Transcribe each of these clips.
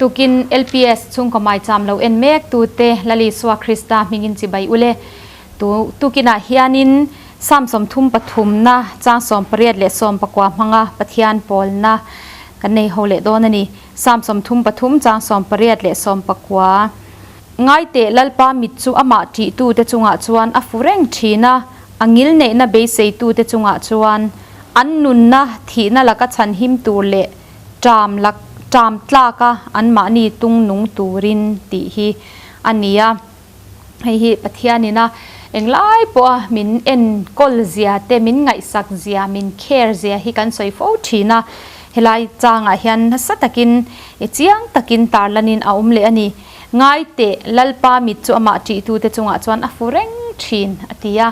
Tukin LPS chhungkaw maicham lo en mek tute Lalisua Krista hmingin chibai ule. Tu tukinah hianin Sam 33na chang 8 leh 19 hmanga Pathian pawlna kan nei ho leh dawn a ni. Sam 33 chang 8 leh 19. Ngaiteh Lalpa mit chu amah ṭihtute chungah chuan a fu reng ṭhin a, a ngilneihna beiseitute chungah chuan an nunna thihna laka chhanhim tur leh ṭam lak ṭam tlaka anmahni tung nung turin tih hi a ni a. Hei hi Pathianin a englai pawha min enkawl zia te, min ngaihsak zia, min care zia hi kan sawi fo ṭhin a. Helai changah hian nasa takin chiang takin tarlanin a awm leh a ni. Ngai teh, Lalpa mit chu amah ṭihtute chungah chuan a fu reng ṭhin, a ti a.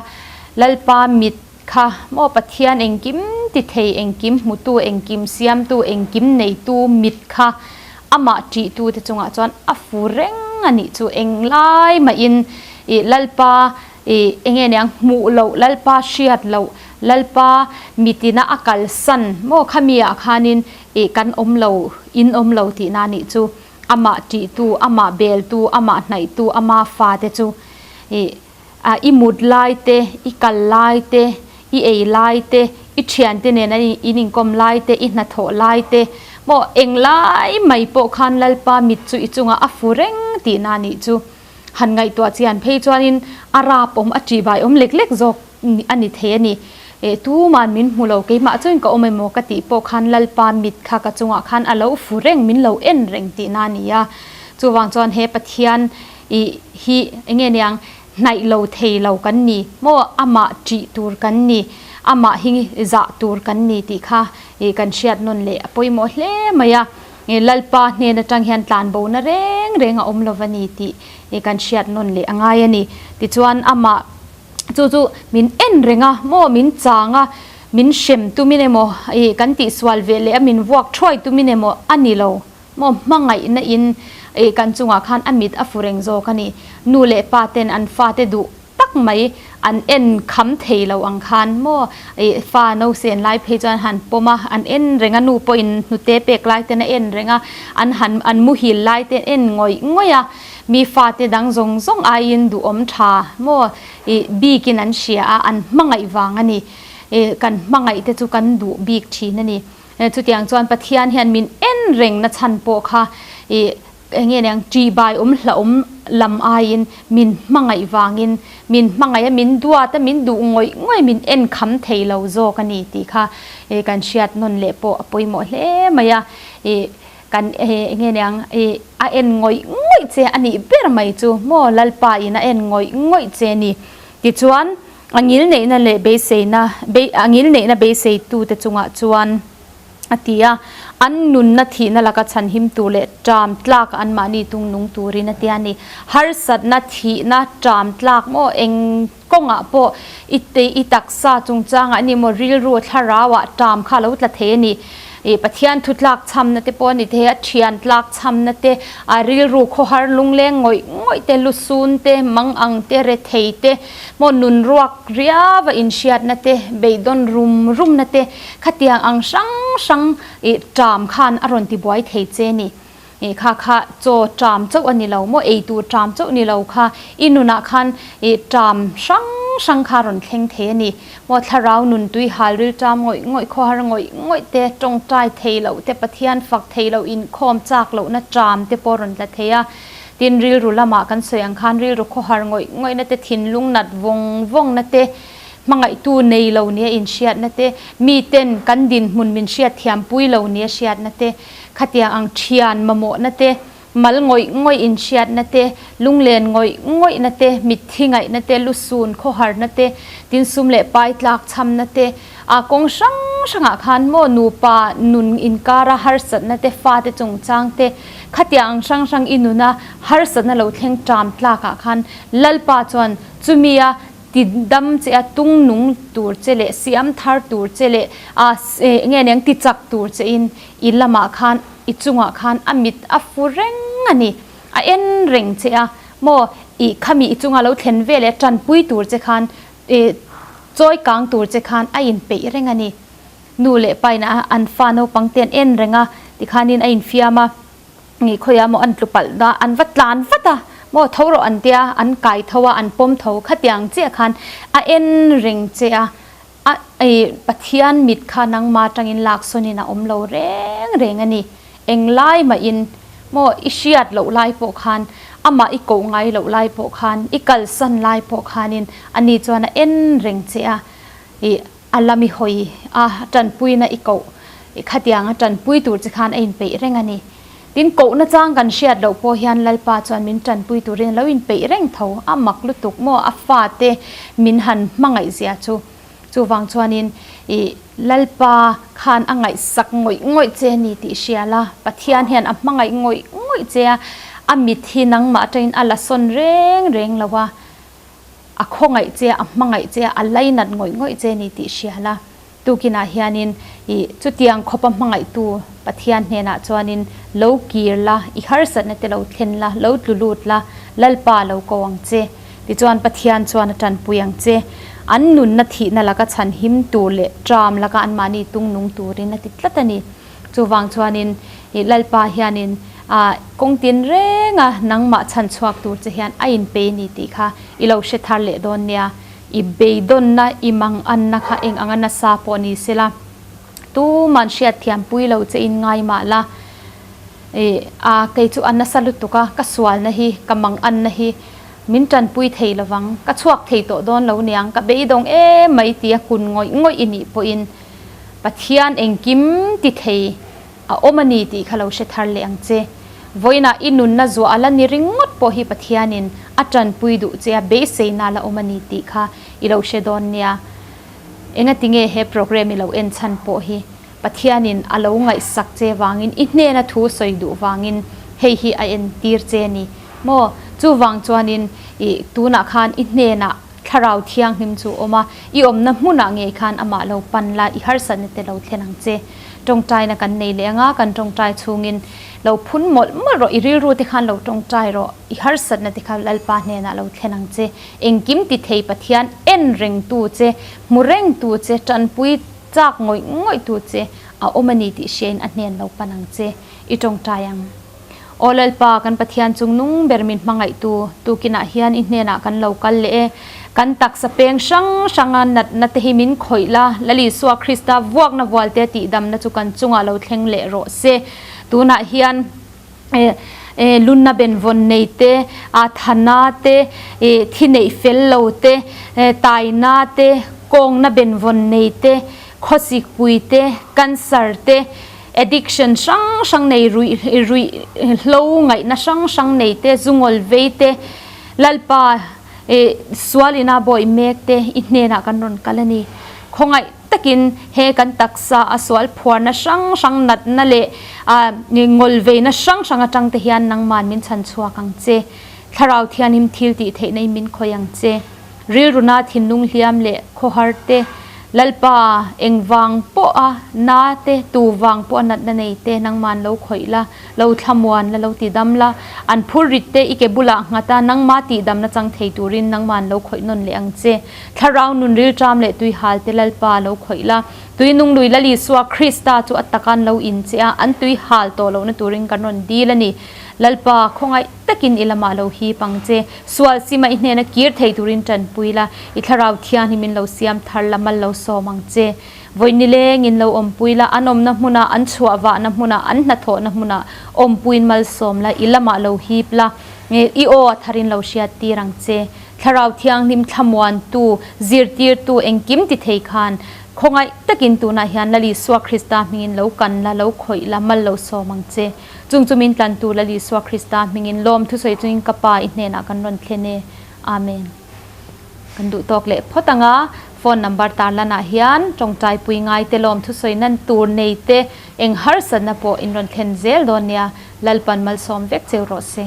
Lalpa mit kha maw Pathian engkim ti thei, engkim hmutu, engkim siamtu, engkim neitu mit kha amah ṭihtute chungah chuan a fu reng a nih chu. Englai mahin i Lalpa i enge niang hmuh loh, Lalpa hriat loh, Lalpa mitina a kalsan maw khamiah khanin i kan awm lo, in awm lo tihna a nih chu. Amah ṭihtu, amah beltu, amah hnaihtu, ama fate chu i a i mut lai te, i kal lai te, i ei lai te, i ṭhiante nena in inkawm lai te, i hnathawh lai te, maw englai mai pawh khan Lalpa mit chu i chungah a fu reng tihna a nih chu. Han ngaihtuah chian phei chuanin a rap awm, a ṭihbai awm lek lek zawk a ni thei a ni. Eh, tuman min hmu lo, keimah chuan ka awm emaw ka tih pawh khan Lalpa mit kha ka chungah khan a lo fu reng, min lo en reng tihna a ni a. Chuvang chuan he Pathian i hi enge niang hnaih lo thei lo kan ni maw, amah ṭih tur kan ni, amah hi zah tur kan ni tih kha i kan hriat nawn leh a pawimawh hle mai a. Lalpa hnen atang hian tlanbona reng reng a awm lo va ni tih kan hriat nawn leh a ngai a ni. Tichuan amah chu chu min en reng a maw, min chang a, min hrem tumin emaw ih kan tihsual ve leh a min vuak thuai tumin emaw a ni lo maw, hmangaihna in ih kan chungah khan a mit a fu reng zawk a ni. Nu leh pa ten an fate duh tak mai an en kham thei lo ang khan maw ih fa no sen lai phei chuan han pawm a, an en reng a, nu pawhin hnute pek lai ten a en reng a, an han an muhil lai te en ngawih ngawih a, mi fate dang zawng zawng aiin duhawm tha maw ih bikin an hria a, an hmangaih vang a ni, ih kan hmangaih te chu kan duh bik thin a ni. Chutiang chuan Pathian hian min en reng na chhan pawh kha ih Enge niang ṭihbai awm hlauhawm lam aiin min hmangaih vangin min hmangaih a, min duat a, min duh ngawih ngawih, min en kham thei lo zawk a ni tih kha kan hriat nawn leh pawh a pawimawh hle mai a. Kan enge niang a en ngawih ngawih che a nih ber mai chu maw Lalpa in a en ngawih ngawih che a ni. Tichuan a ngilneihna leh beiseina a ngilneihna beiseitute chungah chuan a ti a, an nunna thihna laka chhanhim tur leh ṭam tlak anmahni tung nung turin a ti a ni. Harsatna, thihna, ṭam tlak maw eng kawngah pawh i i taksa chungchangah a ni maw rilru thlarauah ṭam kha a lo tla thei a ni. Ih Pathian thu tlak chhamna te pawh a ni thei a, ṭhian tlak chhamna te, a rilru khawhar lungleng ngawih ngawih te, lusun te, mangang te, rethei te, maw nunruak riava inhriatna te, beidawn rum rumna te, Khatiang ang hrang hrang i ṭam khan a rawn tibuai thei che ni. I kha kha chaw ṭam chauh a ni lo maw, ei tur ṭam chauh ni lo kha i nunah khan i ṭam hrang hrang kha a rawn thleng thei a ni. Maw thlarau nun tui hal ril ṭam ngawih ngawih, khawhar ngawih ngawih te, tawngtai thei loh te, Pathian fak thei loh, inkhawm chak lohna ṭam te pawh a rawn tla thei a. Tin, rilru lamah kan sawi ang khan rilru khawhar ngawih ngawihna te, thinlung nat vawng vawngna te, Hmangaihtu nei lo nia inhriatna te, miten kan dinhmun min hriatthiampui lo nia hriatna te, khatiang ang thian mamawhna te, mal ngawih ngawih inhriatna te, lunglen ngawih ngawihna te, mitthi ngaihna te, lusun khawharna te, tinsum leh pai tlakchhamna te, a kawng hrang hrangah khan maw nupa nun inkara harsatna te, fate chungchang te, khatiang ang hrang hrang i nuna harsatna lo thleng ṭam tlakah khan Lalpa chuan chumia Ti dam che a, tung nung tur che leh siam thar tur che leh a nge neng ti chak tur che in i lamah khan i chungah khan a mit a fu reng a ni. A en reng che a, maw i khami i chunga lo thlen ve leh tanpui tur che khan i chawi kang tur che khan a inpeih reng a ni. Nu leh pa in a an fa naupang te an en reng a, tikhanin a infiam a. Ngi khawiah maw an tlu palh a, an va tlan vat a, maw tho rawh an tia, an kai tho a, an pawm tho khatiang chiah khan a en reng che a, a ih Pathian mit kha nangma atangin laksawnin a awm lo reng reng a ni. Englai mahin maw i hriat loh lai pawh khan, amah i koh ngai loh lai pawh khan, i kalsan lai pawh khanin ani chuan a en reng che a, ih a lam i hawi a, tanpuina i koh khatiang a tanpui tur che khan a inpeih reng a ni. Tin, kohna chang kan hriat loh pawh hian Lalpa chuan min tanpui turin a lo inpeih reng tho, a mak lutuk maw a fate min han hmangaih zia chu. Chuvang chuanin i Lalpa khan a ngaihsak ngawih ngawih che a ni tih hria la, Pathian hian a hmangaih ngawih ngawih che a, a mit hi nangmah atangin a la sawn reng reng lo a, a khawngaih che a, a hmangaih che a, a lainat ngawih ngawih che a ni tih hria la. Tukinah hianin i chutiang khawpa hmangaihtu Pathian hnenah chuanin lo kir la, i harsatna te lo thlen la, lo tlu lut la, Lalpa lo ko ang che. Tichuan Pathian chuan a tanpui ang che. An nunna thihna laka chhan him tur leh tram laka anmahni tung nung turin a ti tlat a ni. Chuvang chuanin i Lalpa hianin a kawng tin renga nangmah chhan chhuak tur che hian a inpei a ni tih kha i lo hre thar leh dawn nia. I beidawnna, i manganna kha eng anga nasa pawh ni sela, tuman hriatthiampui lo che in ngai mah la, i a kei chu a nasa lutuk a, ka sualna hi, ka manganna hi min tanpui thei lovang, ka chhuak thei tawh dawn lo niang, ka beidawng em mai tia kun ngawih ngawih i nih pawhin Pathian engkim ti thei a awm a ni tih kha lo hre thar leh ang che. Vawiinah i nunna zuah a la ni ringawt pawh hi Pathianin a tanpui duh che a beiseina la awm a ni tih kha i lo hre dawn nia. Engati nge he program i lo en chhan pawh hi Pathianin a lo ngaihsak che vangin i hnena thu sawi duh vangin hei hi a entir che a ni maw? Chuvang chuanin i tunah khan i hnenah Thlarau Thianghlim chu awm a, i awmna hmunah ngei khan amah lo pan la, i harsatna te lo thlen ang che. Tawngtaina kan nei leh anga kan tawngtai chhungin lo phun mawlh mawlh rawh, i rilru te khan lo tawngtai rawh, i harsatna te kha Lalpa hnenah lo thlen ang che. Engkim ti thei Pathian en rengtu che, hmu rengtu che, tanpui chak ngawih ngawihtu che a awm a ni tih hriain a hnen lo pan ang che, i tawngtai ang. Aw Lalpa, kan Pathian chung nung ber min hmangaihtu, tukinah hian i hnenah kan lo kal leh e. Kan taksa peng hrang hranga natna te hi min khawih la, Lal Isua Krista vuakna vualte tihdamna chu kan chungah lo thleng leh rawh se. Tunah hian lunna benvawn nei te, thana te, thi neih fel lo te, taina te, kawngna benvawn nei te, khawsikpui te, cancer te, Addiction hrang hrang nei ruih ruih hlo ngaihna hrang hrang nei te, zungawl vei te, Lalpa i sual ina bawih mek te i hnenah kan rawn kal a ni. Khawngaih takin he kan taksa a sual phuarna hrang hrang natna leh a ngawl veina hrang hrang atang te hian nangman min chhan chhuak ang che. Thlarau Thianghlim thil tih theihna in min khawih ang che. Rilruna thinlung hliam leh khawhar te, Lalpa, engvang pawha na te, tu vang pawha natna nei te nangman lo khawih la, lo thlamuan la, lo tidam la, an phur rit te i ke bulah nghat a, nangma tihdamna chang thei turin nangman lo khawih nawn leh ang che. Thlarau nun rilṭam leh tuihal te Lalpa lo khawih la, Tuinung lui Lal Isua Krista chu a takan lo in che a, an tui hal tawh lohna turin kan rawn dil a ni. Lalpa, khawngaih takin i lamah lo hip ang che. Sual sima i hnena kir thei turin tanpui la, i thlarau thian hi min lo siam thar la, mal lo sawm ang che. Vawi nilengin lo awmpui la, an awmna hmunah, an chhuah vahna hmunah, an hnathawhna hmunah awmpuiin malsawm la, i lamah lo hip la, i aw a tharin lo hriat tir ang che. Thlarau thianghlim thlamuantu, zirtirtu engkim ti thei khan khawngaih takin tunah hian Lal Isua Krista hmingin lo kan la, lo khawih la, mal lo sawm ang che. Chung chu min tlantu Lal Isua Krista hmingin lawm thusawi chungin ka Pa i hnenah kan rawn thlen e. Amen. Kan duh tawk leh phawt ang a, phone number tarlanah hian tawngtai pui ngai te lawm thusawi nan tur nei te eng harsatna pawh in rawn thlen zel dawn nia, Lalpan malsawm vek cheu rawh se.